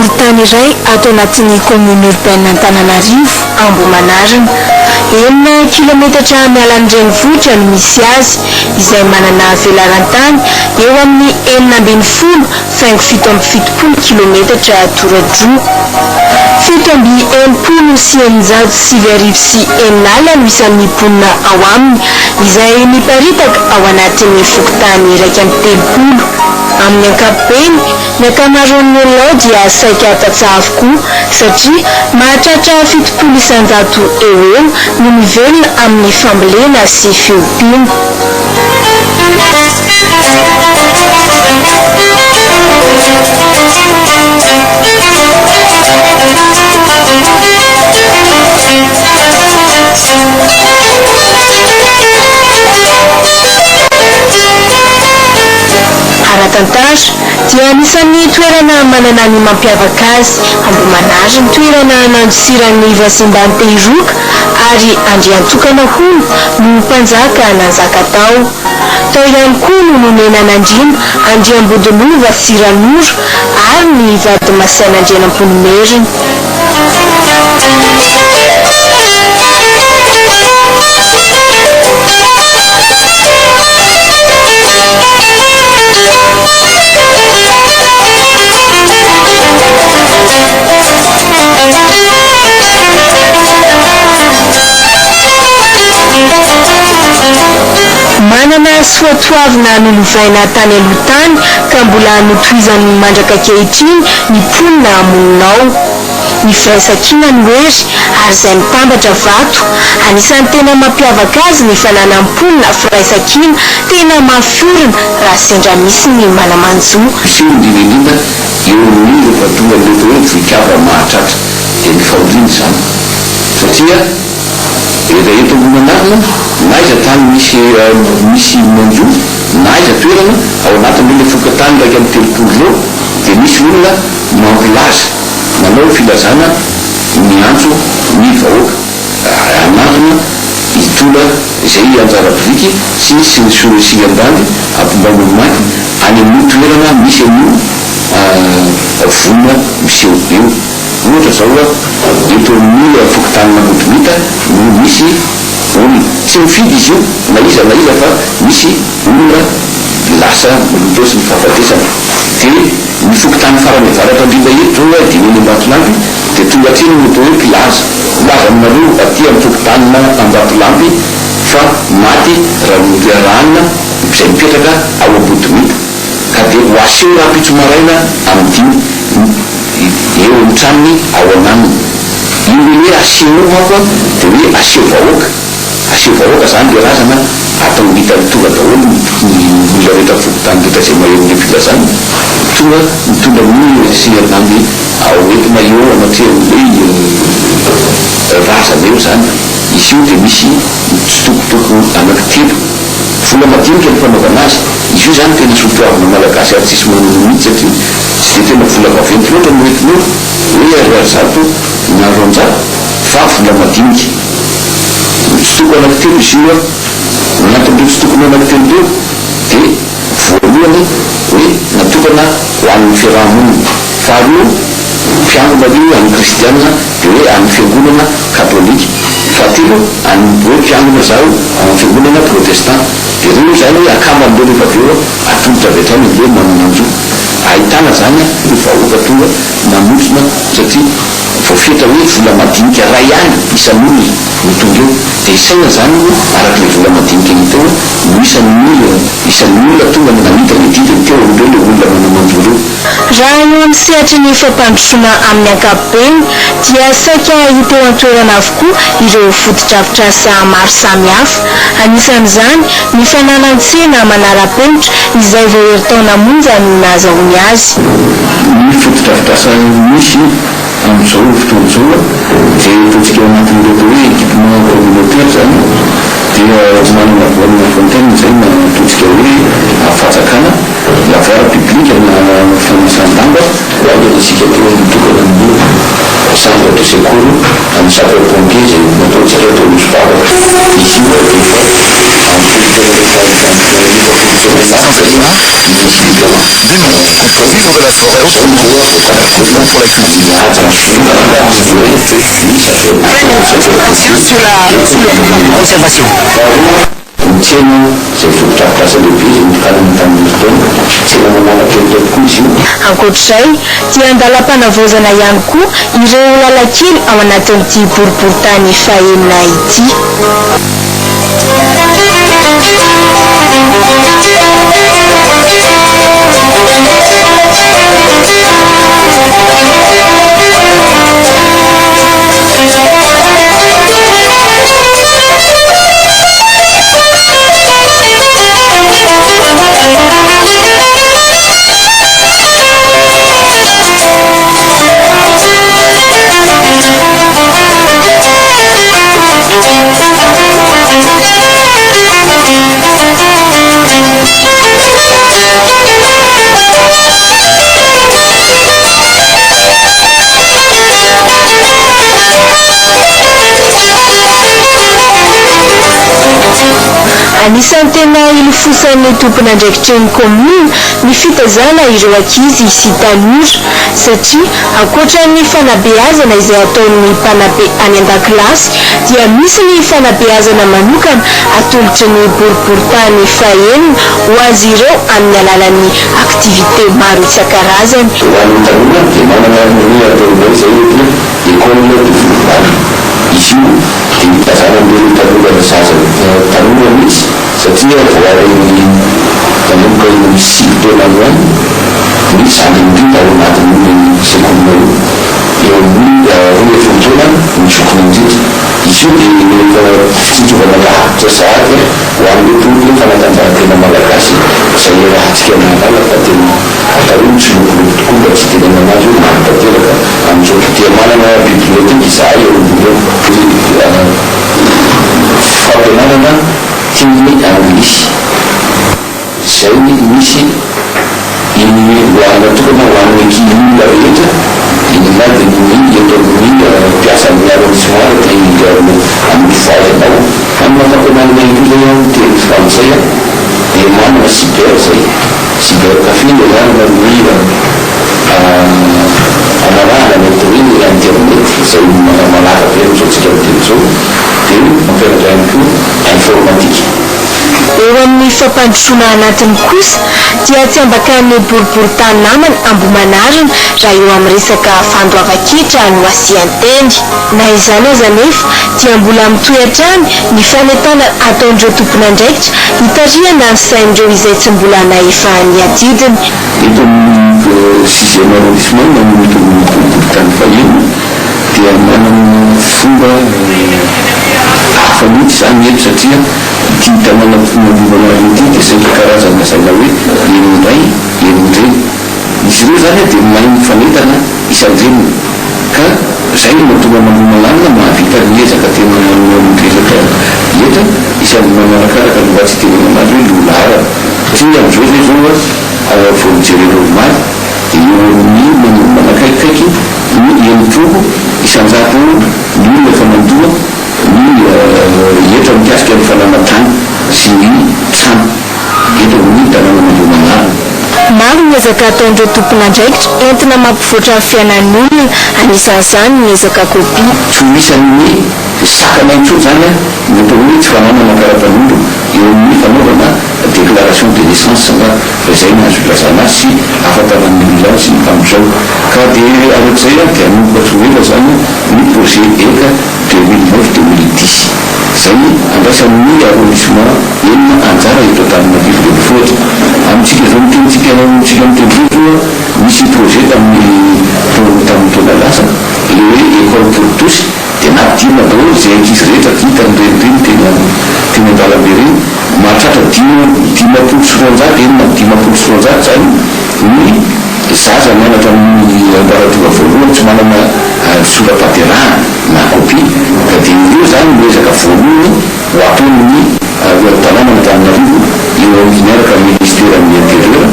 boriborintany iray ato anatin'ny commune urbaine Antananarivo, Ambohimanarina. 6 kilometatra miala ny renivohitra no misy azy, izay manana velaran-tany eo amin'ny 16.77 kilometatra toradroa. 667 96 alina no isan'ny mponina ao aminy, izay miparitaka ao anatin'ny fokontany 31. Amin'ny ankapobeny, ny ankamaroan'ny olona ao dia saika tantsaha avokoa, satria mahatratra 70% eo eo no mivelona amin'ny fambolena sy fiompiana. Ara-tantara dia anisan'ny toerana manana ny mampiavaka azy Ambohimanarina, toerana nandosiran'ny Vazimba-Antehiroka, ary Andriantokana hono no mpanjaka nanjaka tao. Tao ihany koa no nonenan'Andriana Andriambodilova sy Ranoro ary ny vady masain'Andrianampoinimerina. Manana soatoavina nolovaina tany aloha tany ka mbola notohizany mandraka ankehitriny ny mponina monina ao. Ny firaisankina no hery, ary izay mitambatra vato. Anisan'ny tena mampiavaka azy ny fananan'ny mponina firaisankina tena mafy orina raha sendra misy ny mana-manjo. Miseho indrindra indrindra eo amin'ny rehefa tonga ny atao hoe vohikava mahatratra, dia ny fahoriana izany, satria rehefa eto Ambohimanarina, na aiza tany misy manjo, na aiza toerana ao anatin'ireo le fokontany 31 ireo, dia misy olona mampilaza, manao filazana, miantso ny vahoaka anarina hitondra izay anjara biriky sy ny sorisingan-dandy ampombanolomaty any amin'io toerana misy an'io voina miseho eo. Ohatra zao, a eto amin'ny fokontanin'Ambodimita no misy olona, tsy mifidy izy io na iza na iza, fa misy olona lasa nolotosy ny fahafatesana, dia ny fokontany farany avaratra indrindra eto zao, a dia eny Ambatolampy, dia tonga hatreny no atao hoe mpilaza milaza aminareo aty amin'ny fokontanina Ambatolampy fa maty rahanina izay mipetraka ao Ambodimita, ka dia ho aseho rahampitso maraina amin'ny 5 eo amin'ny tranony ao ananiny io. Le hoe aseho manko a, dia hoe aseho vahoaka, aseho vahoaka zany le razana, atao hitany tonga daholo ny olona rehetra, fokontany rehetra zay maheno le filazana, tonga mitondra ny singandandy ao entina eo anatrehan'le razana eo zany izy io. Dia misy tsitokotoko anankitelo vola madinika ny fanaovana azy izy io zany. Tena soatoavina malagasy ary tsisy manana mihitsy, satria tsy de tena vola vaventy loatra no entinao hoe ariary 100 na 200, fa vola madinika mitsitoko anankitelo izy io. A ny anton'ireo tsitokony anankitelo reo dia voalohany hoe natokana ho an'ny fiarahamonina, faharoa mpiangona io an'ny kristianina, dia hoe an'ny fiangonana katolika, fahatelo any hoe mpiangona zaho ao amin'ny fiangonana protestant. Dia reo zany hoe akamban'ireo, rehefa avy eo atolotra avy hatrany am'ireo manananjo, ahitana zany ny vahoaka tonga manotrona, satria voafetra hoe vola madinika ray ihany isan'olona no tonga eo, dia isaina zany arak'le vola madinika hita eo no isan'ny olona tonga namita ny didiny teo amin'ireo le olona manamanjo ireo. Raha eo amin'ny sehatry ny fampandrosoana amin'ny ankapobeny, dia saika hita eo an-toerana avokoa ireo fotodrafitrasa maro samihafa. Anisan'izany ny fananan-tsena manara-penitra, izay vao herintaona monja no nahazahoany azy. Ny fotodrafitrasa misy amin'izao fotoana izao dia ataontsika ao anatin'ireo atao hoe équipement communautaire zany, dia manana borne fontaine zay na ataontsika hoe fatsakana, lavoir public na fanasan-damba isika teo, mitokana ny centre de secours amin'ny sapeur pompier zay nataontsika atao misy vavaka izy io, efa Certains animaux démontrent qu'on peut vivre de la forêt autrement. Ny tsena izay fotodrafitrasa lehibe izay notokanana tamin'ny herintaona, tsena manara-penitra tokoa izy io. Ankoatr'izay, dia an-dalam-panavaozana ihany koa ireo lalan-kely ao anatin'ity boriborintany fahenina ity. Anisan'ny tena ilofosan'ny tompon'andraikitry ny kaominina ny fitaizana ireo ankizy sy tanora satria ankoatra ny fanabeazana izay ataon'ny mpanabe any an-dakilasy dia misy ny fanabeazana manokana atolotry ny boriborintany fahenina ho azy ireo amin'ny alalan'ny activité maro isan-karazany. Ho an'ny tanora dia manana ny ataonay izay hoe école de football. Izy io dia mitazana an'ireo tanora zaza tanora mihitsy satria voaray manomboka eo amin'ny 9 taona any ho any ny zandriny indrindra ao anatin'io sekolinao io. Eo amin'ny 12 taona ny zokiny indrindra. Izy io dia efa fitsinjovana lavitra sahady ho an'ny tontolon'ny fanatanjahantena malagasy izay iarahantsika mahalala fa tena atao hoe mitsilopilopy tokoa mba tsy hitenenana azy hoe mamy tanteraka amin'izao. Dia manana bibliothèque izahay eo ambony eo. Fampianarana teny anglisy izay misy iny lohahana tokana ho an'ny ankizy olona rehetra iny na dia ny eto amin'ny mpiasan'ny arrondissement ary dia amin'ny voizana ao. Manana fampianarana ihany koa izay ao teny frantsay dia manana cyber izay, cyber café ny anarana ny anarahana ny atao hoe internet izay malaza be amin'izao tsika miteny izao dia mampianatra ihany koa informatique. Eo amin'ny fampandrosoana anatiny kosa dia tsy ambakan'ny boriborintany namana Ambohimanarina raha eo amin'ny resaka fandoavan-ketra no asian-teny. Na izany aza anefa dia mbola mitohy hatrany ny fanentanana ataon'ireo tompon'andraikitra hitarihana ny sain'ireo izay tsy mbola nahefa ny adidiny. Eto amin'ny sixième arrondissement na ny eto amin'ny boriborintany fahenina dia manana fomba hafa mihitsy izany eto satria ity tanàna Ambohimanarina ity dia saika karazana lazaina hoe henon-dray, henon-dreny. Izy ireo izany dia mahay mifanentana isan-dreniny ka izay no mahatonga an'Ambohimanarina mahavita ny ezaka tena manao ny resaka hetra isan'ny manarakaraka ny mba tsy hitenenana azy hoe loha laharana satria amin'izao izay izao vao nijerena omaly dia eo amin'ny manakaikikaiky ny 60% eo ny olona efa mandoa ny hetra mikasika ny fananan-tany sy ny trano eto amin'ny tanànan'Ambohimanarina. Maro ny ezaka ataon'ireo tompon'andraikitra entina mampivoatra ny fiainan'ny olona, anisan'izany ny ezaka kopia. Tsy ho isan'ny sakana intsony izany ny atao hoe tsy fananana kara-panondro eo amin'ny fanaovana déclaration de naissance nga fa izay no azo ilazana azy sy ahafantaran'ny olona azy amin'izao. Ka dia arak'izay dia hanomboka tsy ho ela izany ny projet ECA 2009 2010 izay andraisan'ny arrondissement enina anjara eto Antananarivo renivohitra. Amintsika izao mitenitsika amintsika miteny izao zao misy projet tamin'ny tamin'ny taona lasa ilay hoe école pour tous dia nampidirina daholo izay ankizy rehetra hitan'ireny ireny teny teny an-dalambe ireny mahatratra 255, 256 izany ny zaza mianatra amin'ny ambaratonga voalohany tsy manana sora-pahaterahana na copie ka dia ireo izany no ezaka voalohany ho ataon'ny tanànan'Antananarivo eo amin'ny miaraka amin'ny ministeran'ny intérieur.